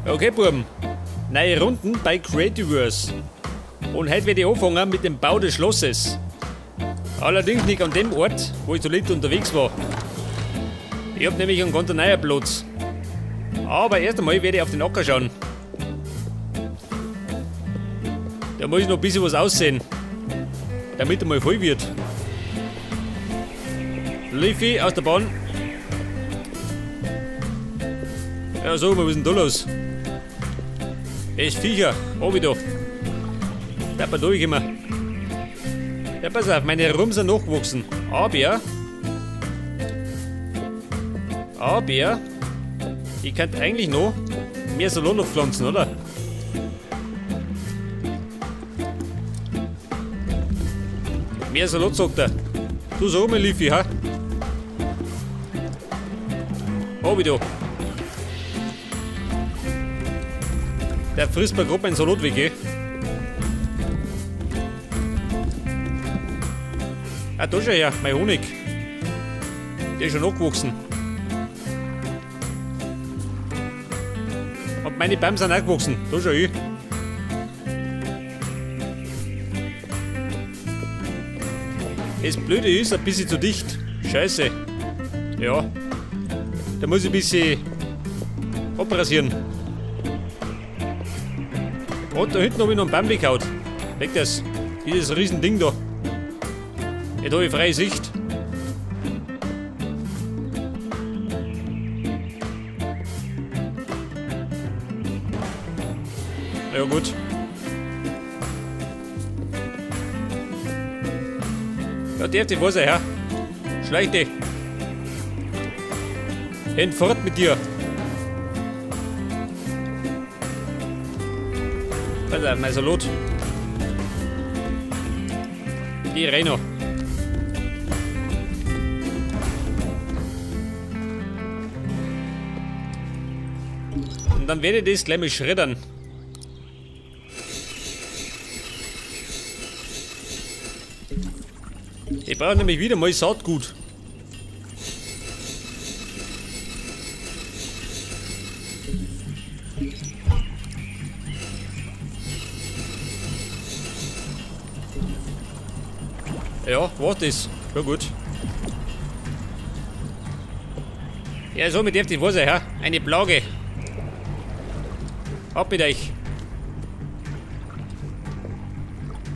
Okay, Buben. Neue Runden bei Creativerse. Und heute werde ich anfangen mit dem Bau des Schlosses. Allerdings nicht an dem Ort, wo ich zuletzt unterwegs war. Ich habe nämlich einen ganz neuen Platz. Aber erst einmal werde ich auf den Acker schauen. Da muss ich noch ein bisschen was aussehen, damit er mal voll wird. Leafy aus der Bahn. Ja, sag mal, was ist denn da los? Es ist Viecher, obi da. Da bin ich immer. Ja, pass auf, meine Rum sind nachgewachsen. Aber, ich könnte eigentlich noch mehr Salat pflanzen, oder? Mehr Salat, sagt er. Du sag mal, Leafy, ha? Obi da. Der frisst mir grad meinen Salat weg, eh? Ah, da schau her, mein Honig. Der ist schon nachgewachsen. Und meine Bäume sind auch gewachsen. Da schau ich. Das Blöde ist, ein bisschen zu dicht. Scheiße. Ja. Da muss ich ein bisschen abrasieren. Und da hinten habe ich noch einen Baum weggehauen. Weg das. Dieses Riesending da. Jetzt habe ich freie Sicht. Ja gut. Ja, darf die Wasser her. Schleich dich. Hinfort mit dir. Pass auf, mein Salat. Die rein noch. Und dann werde ich das gleich mal schreddern. Ich brauche nämlich wieder mal Saatgut. Ja, war das. Ja gut. Ja, somit darf die Wasser her. Eine Plage. Ab mit euch.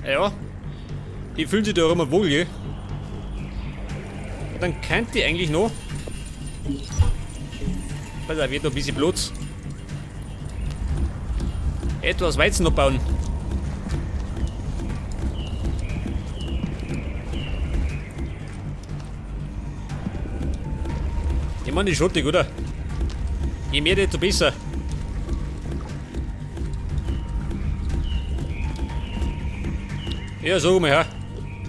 Ja. Die fühlen sich da auch immer wohl, gell? Und dann könnt ihr eigentlich noch. Pass auf, wird noch ein bisschen Platz. Etwas Weizen noch bauen. Ich meine, die ist schottig, oder? Je mehr, desto besser. Ja, sag mal her.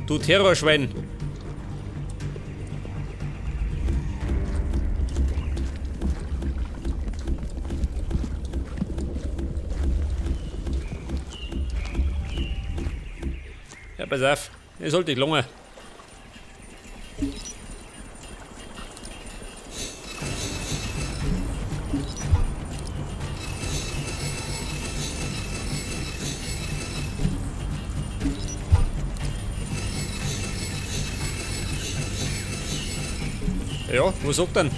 Du Terrorschwein. Ja, pass auf. Das sollte ich lange. Ja, was sagt denn?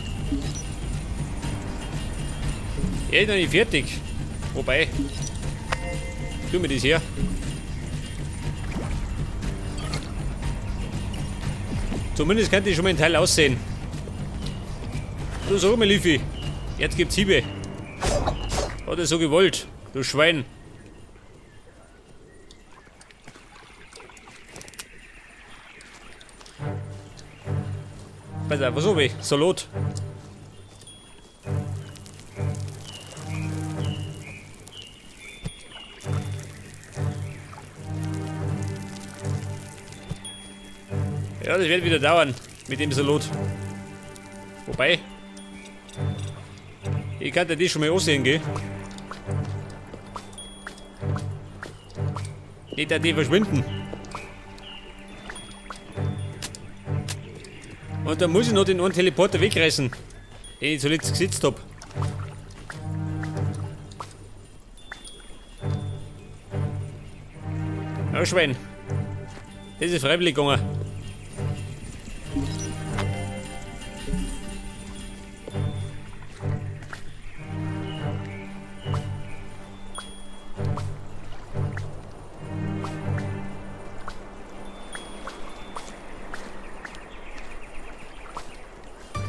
Er ist noch nicht fertig. Wobei, tu mir das her. Zumindest könnte ich schon mal einen Teil aussehen. Du sag mal, Leafy. Jetzt gibt's Hiebe. Hat er so gewollt, du Schwein. Pass auf, was hab ich? Salat. Ja, das wird wieder dauern mit dem Salat. Wobei, ich kann dir das schon mal ansehen, gell? Nicht, dass die verschwinden. Und dann muss ich noch den einen Teleporter wegreißen, den ich zuletzt gesetzt habe. Na Schwein. Das ist freiwillig gegangen.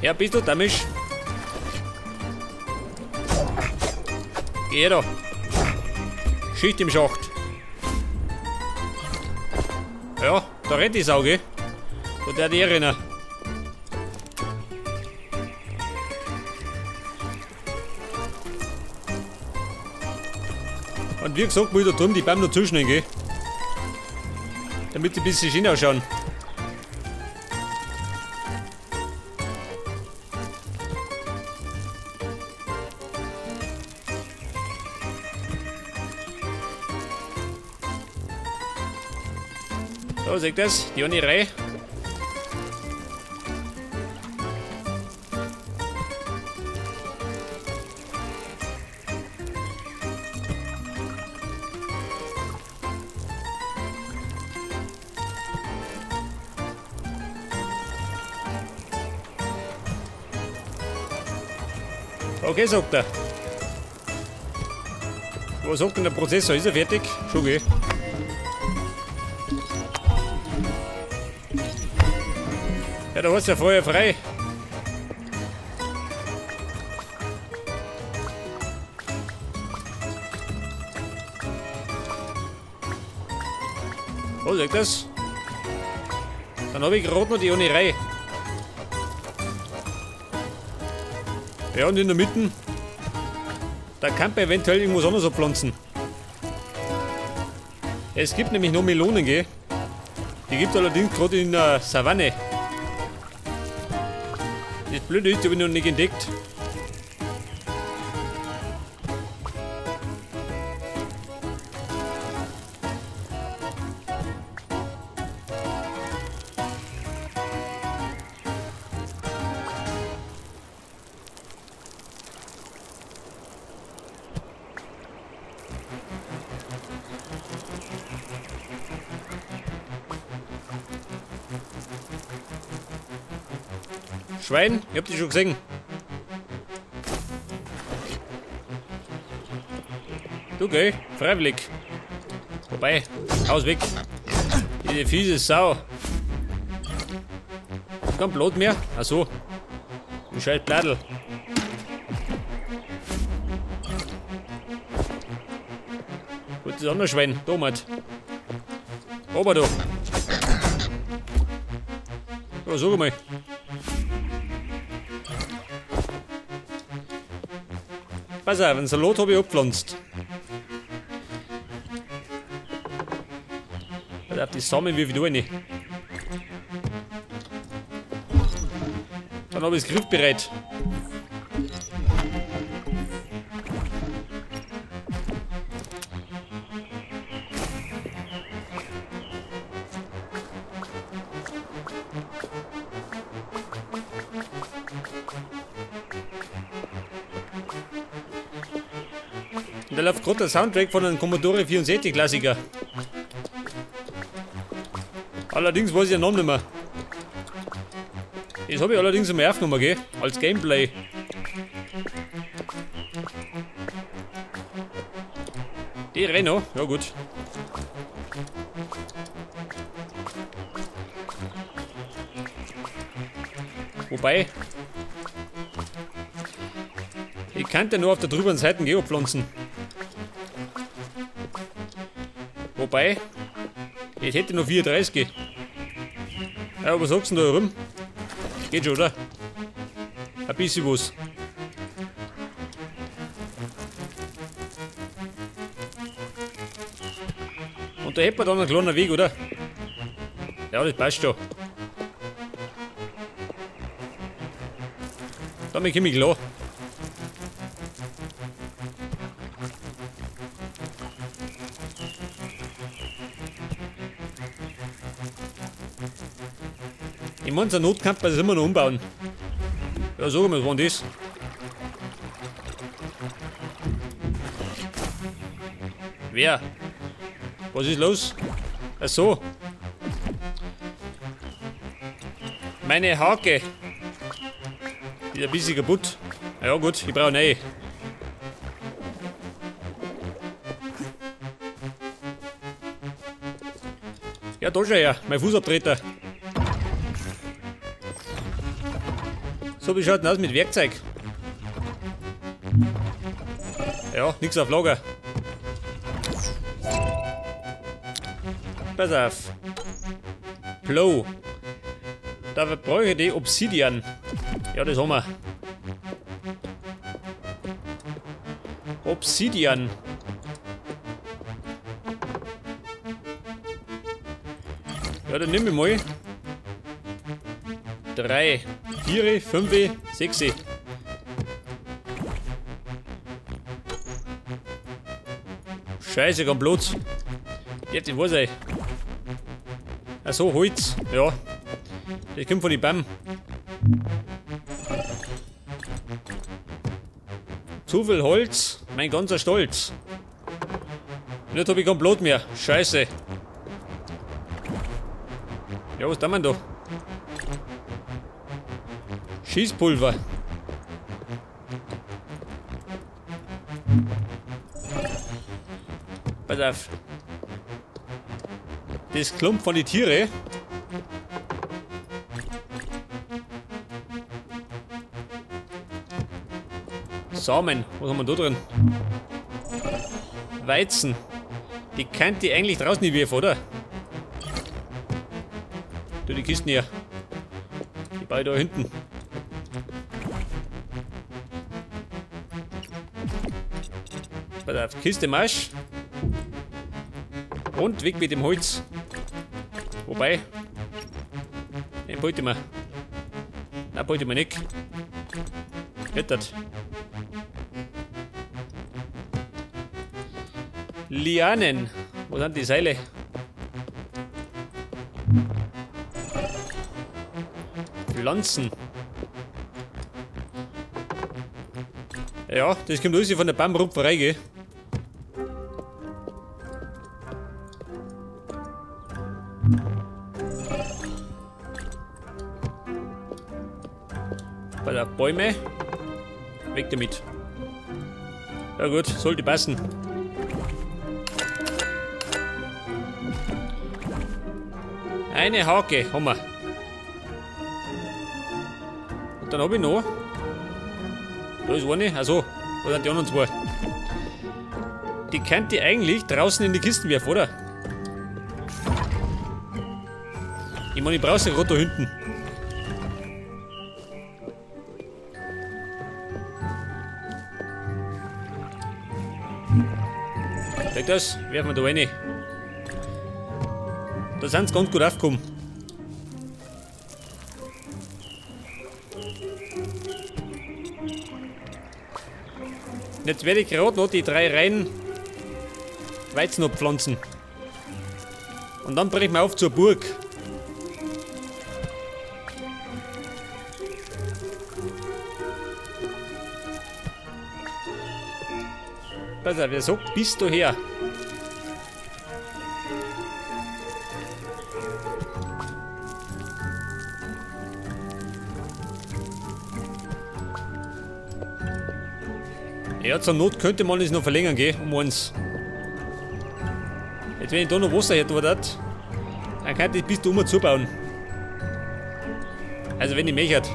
Ja, bist du damisch? Geh da. Schicht im Schacht. Ja, da rennt die Sau, gell? Da der die rennen. Und wie gesagt, muss ich da drüben die Bäume noch zuschneiden, gell? Damit die ein bisschen schön ausschauen. Da seht ihr das, die eine Reihe. Okay, sagt er. Was sagt denn der Prozessor? Ist er fertig? Schon, gell? Ja, da hast du ja Feuer frei. Oh, seht das? Dann habe ich gerade noch die ohne Reihe. Ja, und in der Mitte, da kann man eventuell irgendwas anderes abpflanzen. Es gibt nämlich noch Melonen, gell? Die gibt es allerdings gerade in der Savanne. Das Blöde ist, die habe ich noch nicht entdeckt. Schwein, ich hab dich schon gesehen. Du geh, freiwillig. Wobei, Haus weg. Diese fiese Sau. Kein Blut mehr? Ach so. Du scheiß Bladel. Gut, das andere Schwein. Da mal. Aber da. Ja, sag mal. Pass auf, einen Salat habe ich abgepflanzt. Pass auf, die Samen wirf ich da rein. Dann habe ich es griffbereit. Und da läuft gerade der Soundtrack von einem Commodore 64 Klassiker. Allerdings weiß ich den Namen nicht mehr. Das habe ich allerdings einmal aufgenommen, gell? Als Gameplay. Die Renault, ja gut. Wobei, ich kann ja nur auf der drüben Seite gehen abpflanzen. Wobei, ich hätte noch 34. Ja, was sagst du denn da rum? Geht schon, oder? Ein bisschen was. Und da hätten wir dann einen kleinen Weg, oder? Ja, das passt schon. Damit komme ich klar. Ich meine, zur Not kann man das immer noch umbauen. Ja, sag mal, was war denn das? Wer? Was ist los? Ach so. Meine Hake. Die ist ein bisschen kaputt. Ja gut, ich brauche neue. Ja, da schau her, mein Fußabtreter. So, wie schaut denn aus mit Werkzeug? Ja, nix auf Lager. Pass auf. Plow. Da brauche ich die Obsidian. Ja, das haben wir. Obsidian. Ja, dann nehme ich mal 3, 4, 5, 6. Scheiße, kein Platz. Jetzt nicht wahr sein. Ach so, Holz. Ja. Das kommt von den Bäumen. Zu viel Holz, mein ganzer Stolz. Und jetzt hab ich kein Blut mehr. Scheiße. Ja, was tun wir denn da? Schießpulver. Pass auf. Das Klump von den Tieren. Samen. Was haben wir da drin? Weizen. Die könnt ihr eigentlich draußen nicht werfen, oder? Du, die Kisten hier. Die beide da hinten. Pass auf, Kiste Marsch. Und weg mit dem Holz. Wobei, den beute wir. Nein, beute wir nicht. Rettet. Lianen. Wo sind die Seile? Pflanzen. Ja, das kommt alles von der Baumrupferei, gell? Bei der Bäume. Weg damit. Ja gut, sollte passen. Eine Hake haben wir. Und dann habe ich noch. Da ist eine. Achso, da sind die anderen zwei. Die könnt ihr eigentlich draußen in die Kisten werfen, oder? Ich meine, ich brauche sie gerade da hinten. Seht das? Werfen wir da rein. Da sind sie ganz gut aufgekommen. Und jetzt werde ich gerade noch die 3 Reihen Weizen abpflanzen. Und dann brechen wir auf zur Burg. Pass auf, wer sagt, bist du her? Ja, zur Not könnte man es noch verlängern, gell? Um eins. Jetzt, wenn ich da noch Wasser hätte, dann könnte ich bis da oben zubauen. Also, wenn ich möchte.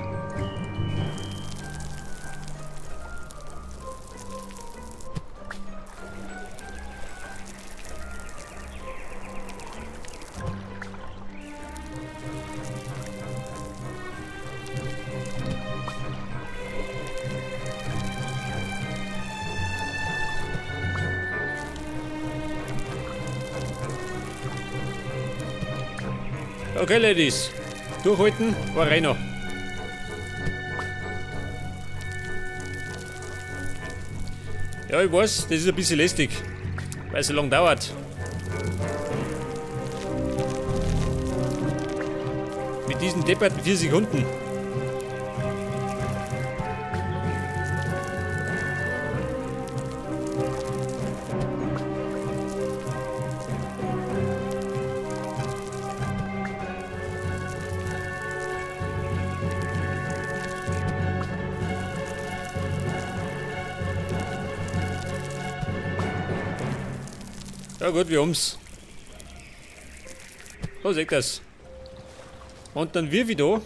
Okay, Ladies. Durchhalten, war rein noch. Ja, ich weiß, das ist ein bisschen lästig, weil es so lange dauert. Mit diesen depperten 4 Sekunden. Ja gut, wir haben's. So seht das. Und dann wirf ich da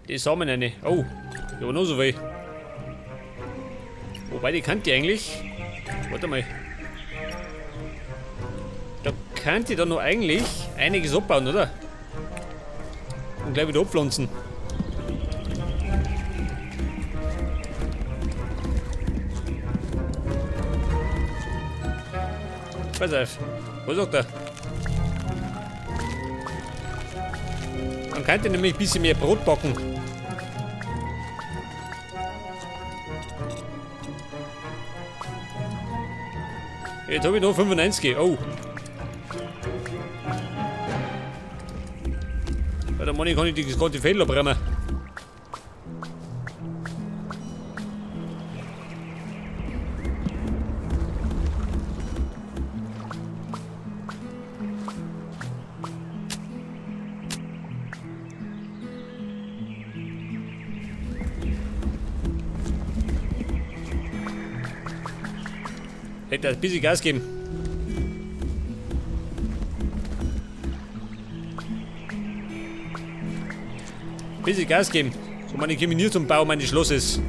die Samen rein. Oh, ich hab noch so viel. Wobei, die kann die eigentlich. Warte mal. Da kann die da noch eigentlich einiges abbauen, oder? Und gleich wieder abpflanzen. Pass auf. Was sagt er? Man könnte nämlich ein bisschen mehr Brot backen. Jetzt habe ich noch 95. Oh. Ja, da meine ich, kann ich das ganze Feld abbrennen. Hätte ein bisschen Gas geben. Bisschen Gas geben. So, meine ich komme nie zum Bau meines Schlosses.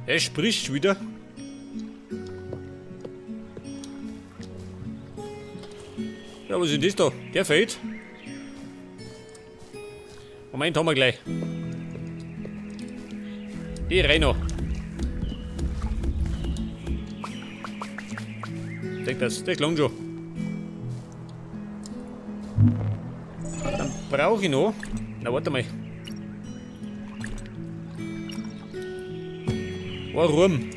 Er spricht wieder. Ja, was ist denn das da? Der fehlt. Moment, haben wir gleich. Die Reno. Das klang schon. Dann brauche ich noch. Na, warte mal. Warum?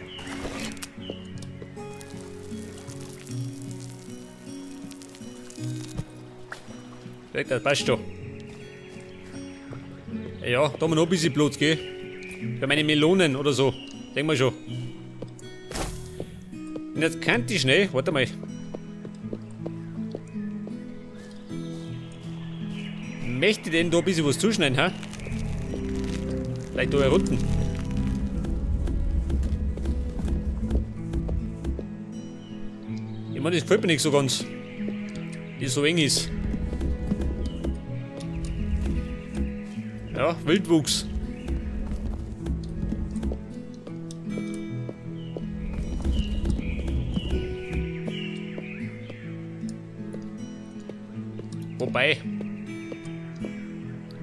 Das passt schon. Ja, da haben wir noch ein bisschen Blut, gell? Für meine Melonen oder so. Denken wir schon. Und jetzt könnte ich schnell. Warte mal. Möchte ich denn da ein bisschen was zuschneiden, hä? Vielleicht da hier unten. Ich meine, das gefällt mir nicht so ganz. Die so eng ist. Ja, Wildwuchs. Wobei.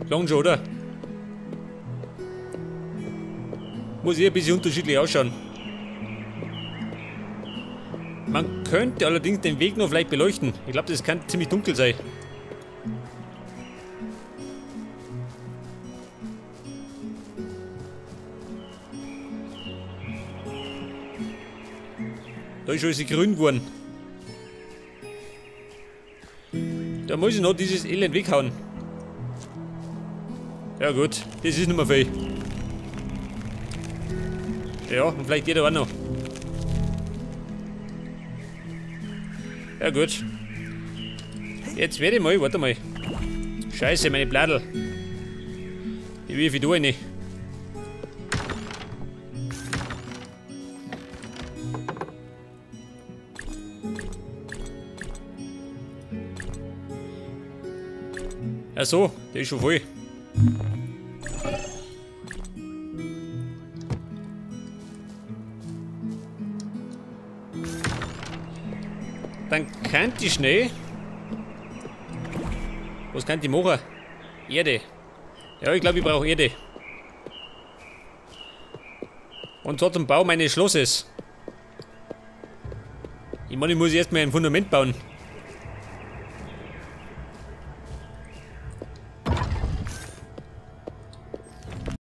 Klang schon, oder? Muss eh ein bisschen unterschiedlich ausschauen. Man könnte allerdings den Weg noch vielleicht beleuchten. Ich glaube, das kann ziemlich dunkel sein. Da ist schon alles grün geworden. Da muss ich noch dieses Elend weghauen. Ja gut, das ist nicht mehr viel. Ja, und vielleicht geht er auch noch. Ja gut. Jetzt werde ich mal, warte mal. Scheiße, meine Bladel. Die wirf ich da rein. Ach so, der ist schon voll. Dann könnte ich schnell. Was kann ich machen? Erde. Ja, ich glaube, ich brauche Erde. Und zwar zum Bau meines Schlosses. Ich meine, ich muss erstmal ein Fundament bauen.